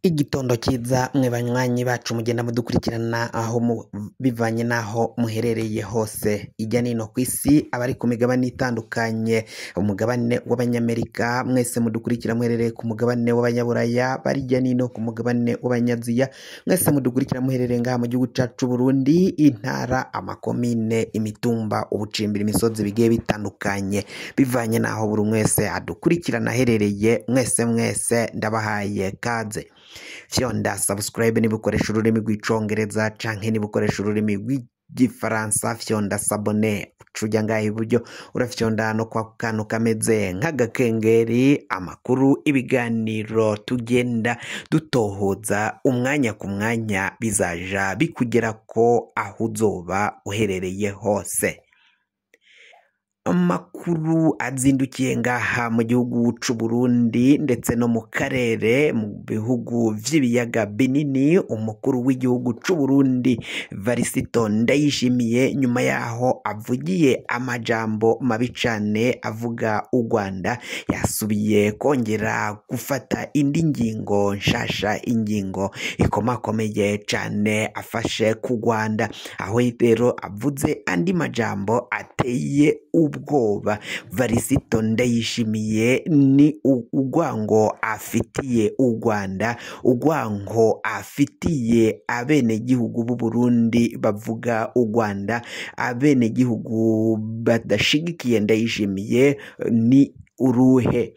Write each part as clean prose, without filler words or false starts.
Igitondo ciza mwe banywanyi bacu mugenda mudukurikirana aho bivanye n'aho muherereye hose ijya nino kw'isi, abari ku migabane itandukanye, umugabane w'abanyamerika mwese mudukurikira muherereye ku mugabane w'abanyaburaya, bari ijya nino ku mugabane w'abanyaziya, mwese mudukurikira muherereye ngaha mu gihugu cacu Burundi, intara, amakomine, imitumba, ubucimbiri, imisozi bigiye bitandukanye, bivanye n'aho buri wese adukurikirana aherereye, mwese mwese ndabahaye kaze. Fyonda subscribe niba ukoresha ururimi rw'icongereza canke niba ukoresha ururimi rw'igifaransa, fyonda s'abonner, uca ngaha iburyo urafyonda no kwa kantu kameze nk'agakengeri. Amakuru, ibiganiro tugenda dutohoza umwanya ku mwanya bizaja bikugerako aho uzoba uherereye hose. Amakuru azindukiye ngaha mu gihugu c'u Burundi ndetse no mu karere, mu bihugu vy'ibiyaga binini, umukuru w'igihugu c'u Burundi Varisito Ndayishimiye, nyuma yaho avugiye amajambo mabi cane avuga u Rwanda, yasubiye kongera gufata indi ngingo nshasha, ingingo ikomakomeye cane afashe ku Rwanda, aho rero avuze andi majambo ateye ubwoba. Varisito Ndayishimiye ni urwango afitiye u Rwanda, urwango afitiye abenegihugu b'u Burundi bavuga u Rwanda, abenegihugu badashigikiye Ndayishimiye ni uruhe?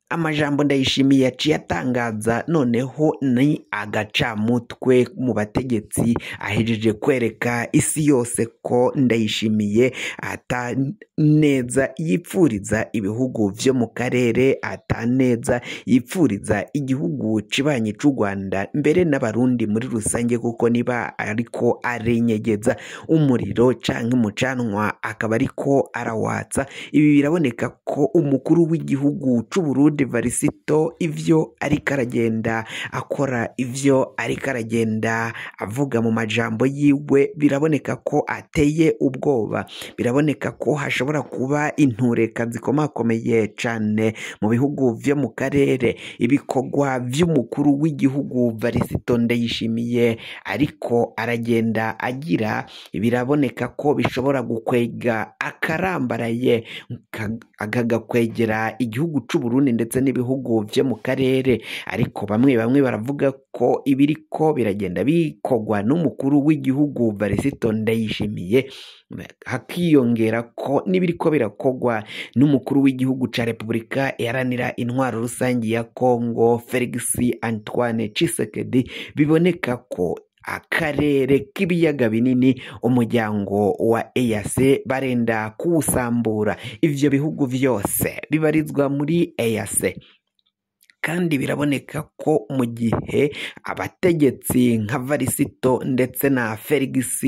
Amajambo Ndayishimiye yaciye atangaza noneho ni agacamutwe mu bategetsi, ahejeje kwereka isi yose ko Ndayishimiye ata neza yipfuriza ibihugu vyo mu karere, ata neza yipfuriza igihugu cibanyi c'u Rwanda mbere n'abarundi muri rusange, kuko niba ariko arenyegeza umuriro canke umucanwa akaba ariko arawatsa. Ibi biraboneka ko umukuru w'igihugu c'u Burundi Varisito ivyo ariko aragenda akora, ivyo ariko aragenda avuga mu majambo yiwe, biraboneka ko ateye ubwoba, biraboneka ko hashobora kuba intureka zikomakomeye cane mu bihugu vyo mu karere. Ibikorwa vy'umukuru w'igihugu Varisito Ndayishimiye ariko aragenda agira, biraboneka ko bishobora gukwega akarambaraye akagakwegera igihugu c'u Burundi ndetse n'ibihugu vyo mu karere. Ariko bamwe bamwe baravuga ko ibiriko biragenda bikorwa n'umukuru w'igihugu Varisito Ndayishimiye, hakiyongera ko n'ibiriko birakorwa n'umukuru w'igihugu ca Repubulika Iharanira Intwaro Rusangi ya Kongo Felix Antoine Tshisekedi, biboneka ko akarere k'ibiyaga binini umuryango wa EAC barenda kuwusambura. Ivyo bihugu vyose bibarizwa muri EAC, kandi biraboneka ko mu gihe abategetsi nka Varisito ndetse na Felix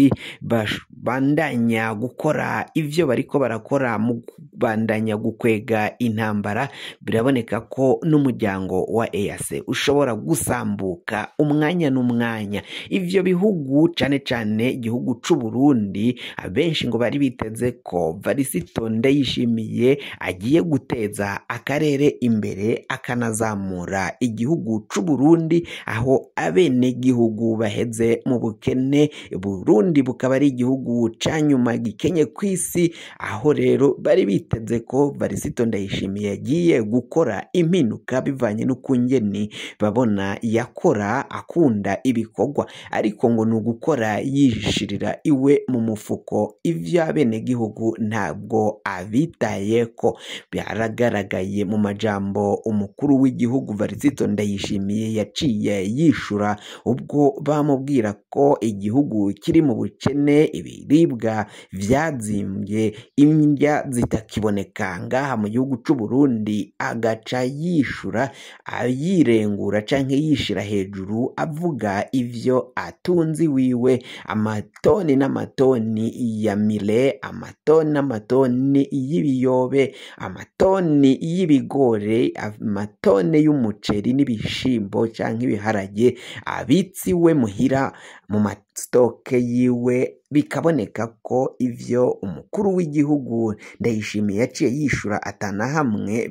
bandanya gukora ivyo bariko barakora mu kubandanya gukwega intambara, biraboneka ko n'umuryango wa EAC ushobora gusambuka umwanya n'umwanya. Ivyo bihugu cane cane igihugu c'u Burundi, abenshi ngo bari biteze ko Varisito Ndayishimiye agiye guteza akarere imbere, akanazamura igihugu c'u Burundi, aho abenegihugu baheze mu bukene. Burundi bukaba ari igihugu ca nyuma gikenye kw'isi, aho rero bari biteze ko Varisito Ndayishimiye agiye gukora impinduka bivanye n'ukungeni babona yakora, akunda ibikorwa, ariko ngo ni ugukora yishirira iwe mu mufuko, ivyo abenegihugu ntabwo abitayeko. Byaragaragaye mu majambo umukuru w'igihugu Varisito Ndayishimiye yaciye yishura ubwo bamubwira ko igihugu kiri mu bukene, ibiribwa vyazimbye, indya zitakiboneka ngaha mu gihugu c'u Burundi, agaca yishura ayirengura canke yishira hejuru avuga ivyo atunzi wiwe, amatoni n'amatoni ya mile, amatoni n'amatoni y'ibiyobe, amatoni y'ibigori, amatoni y'umuceri n'ibishimbo canke ibiharage abitsi we muhira mu masitoke yiwe. Bikaboneka ko ivyo umukuru w'igihugu Ndayishimiye yaciye yishura atana hamwe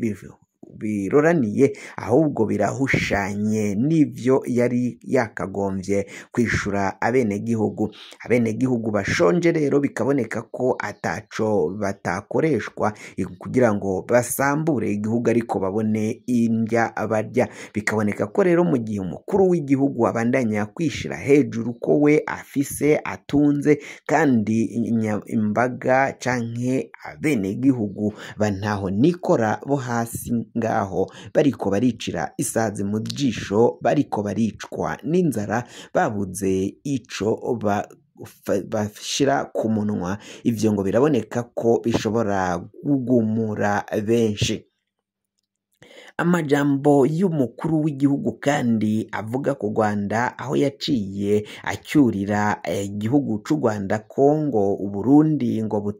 biroraniye, ahubwo birahushanye n'ivyo yari yakagombye kwishura abenegihugu. Abenegihugu bashonje rero bikaboneka ko ataco batakoreshwa kugira ngo basambure igihugu ariko babone indya barya. Bikaboneka ko rero mu gihe umukuru w'igihugu abandanya kwishira hejuru ko we afise atunze kandi imbaga canke abenegihugu bantaho nikora bo hasi ngaho bariko baricira isazi mu jisho, bariko baricwa n'inzara, babuze ico bashira ku munwa. Ivyo ngo biraboneka ko bishobora kugumura benshi. Amajambo y'umukuru w'igihugu kandi avuga ku Rwanda, aho yaciye acyurira igihugu c'u Rwanda Kongo Uburundi ngo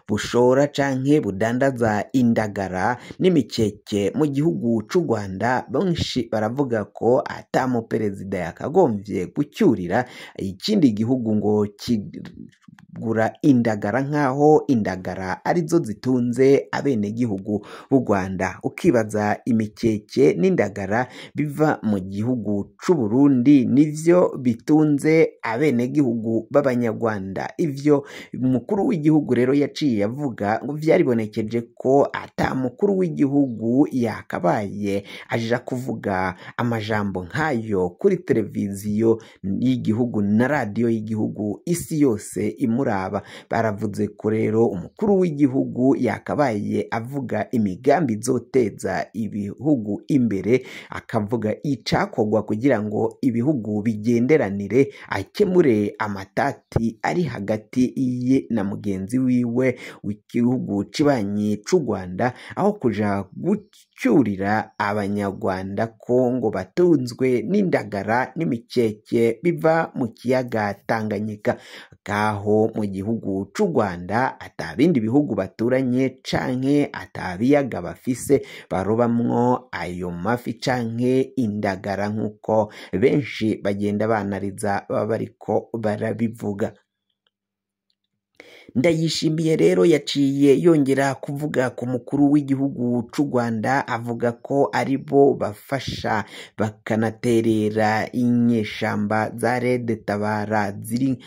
bushora canke budandaza indagara n'imikeke mu gihugu c'u Rwanda. Benshi baravuga ko ata mu perezida yakagombye gucyurira ikindi gihugu ngo kigura indagara nkaho indagara arizo zitunze abenegihugu b'u Rwanda. Ukibaza imikeke n'indagara biva mu gihugu c'u Burundi nivyo bitunze abenegihugu b'Abanyarwanda. Ivyo umukuru w'igihugu rero yaciye avuga ngo vyaribonekeje ko ata mukuru w'igihugu yakabaye aja kuvuga amajambo nkayo kuri televiziyo y'igihugu na radiyo y'igihugu isi yose imuraba. Baravuze ko rero umukuru w'igihugu yakabaye avuga imigambi izoteza ibihugu imbere, akavuga icakorwa kugira ngo ibihugu bigenderanire, akemure amatati ari hagati ye na mugenzi wiwe w'igihugu cibanyi c'u Rwanda, aho kuja gucyurira Abanyarwanda ko ngo batunzwe n'indagara n'imikeke biva mu kiyaga Tanganyika, kaho mu gihugu c'u Rwanda ata bindi bihugu baturanye canke ata biyaga bafise barobamwo ayo mafi canke indagara nk'uko benshi bagenda banariza baba bariko barabivuga. Ndayishimiye rero yaciye yongera kuvuga ku mukuru w'igihugu c'u Rwanda, avuga ko aribo bafasha bakanaterera inyeshamba za Red Tabara ziri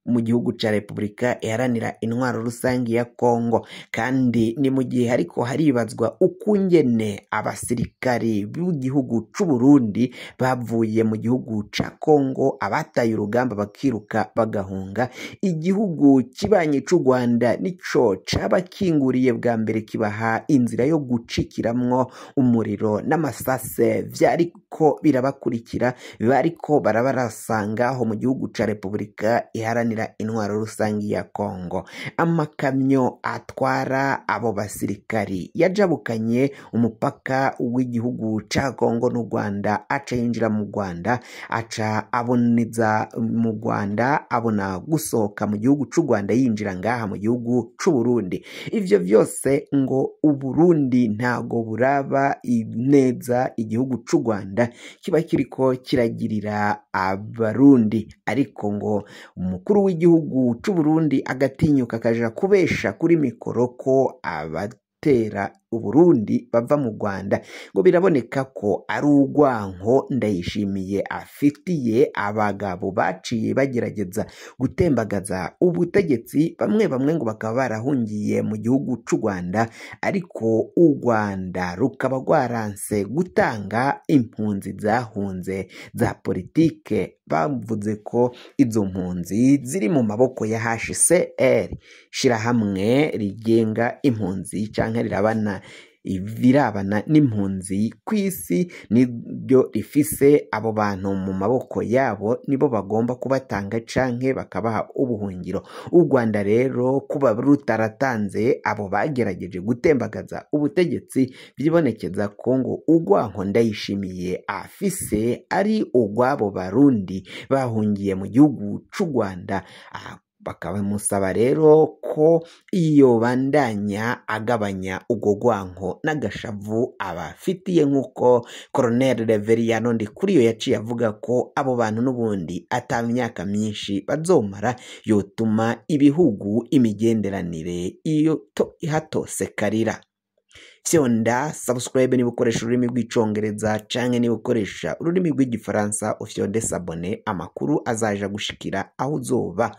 mu gihugu ca Repubulika Iharanira Intwaro Rusangi ya Kongo. Kandi ni mu gihe ariko haribazwa ukungene abasirikari b'igihugu c'u Burundi bavuye mu gihugu ca Kongo, abataye urugamba bakiruka bagahunga igihugu kibanyi c'u Rwanda nico cabakinguriye bwa mbere kibaha inzira yo gucikiramwo umuriro n'amasase vyariko birabakurikira, bariko barabarasangaho mu gihugu ca Repubulika Iharanira Intwaro Rusangi ya Kongo. Amakamyo atwara abo basirikari yajabukanye umupaka w'igihugu ca Kongo n'u Rwanda, aca yinjira mu Rwanda, aca aboneza mu Rwanda, abona gusohoka mu gihugu c'u Rwanda yinjira ngaha mu gihugu c'u Burundi. Ivyo vyose ngo Uburundi ntago buraba neza igihugu c'u Rwanda kiba kiriko kiragirira Abarundi, ariko ngo umukuru w'igihugu c'u Burundi agatinyuka akaja kubesha kuri mikoro ko abatera Uburundi bava mu Rwanda. Ngo biraboneka ko ari urwanko Ndayishimiye afitiye abagabo baciye bagerageza gutembagaza ubutegetsi, bamwe bamwe ngo bakaba barahungiye mu gihugu c'u Rwanda, ariko u Rwanda rukaba rwaranse gutanga impunzi zahunze za politike. Bavuze ko izo mpunzi ziri mu maboko ya HCR, shirahamwe rigenga impunzi canke rirabana ibirabana n'impunzi kw'isi, nibyo rifise abo bantu mu maboko yabo, nibo bagomba kubatanga canke bakabaha ubuhungiro. U Rwanda rero kuba rutaratanze abo bagerageje gutembagaza ubutegetsi, byibonekeza ko ngo urwanko Ndayishimiye afise ari urw'abo Barundi bahungiye mu gihugu c'u Rwanda. Bakabamusaba rero ko iyo bandanya agabanya ubwo rwanko n'agashavu abafitiye, nk'uko Colonel Reveriyano Ndikuriyo yaciye avuga ko abo bantu n'ubundi ata myaka myinshi bazomara yotuma ibihugu imigenderanire iyo ihatosekarira. Fyonda subscribe niba ukoresha ururimi rw'icongereza canke niba ukoresha ururimi rw'igifaransa ufyonde s'abonner, amakuru azaja gushikira aho uzoba.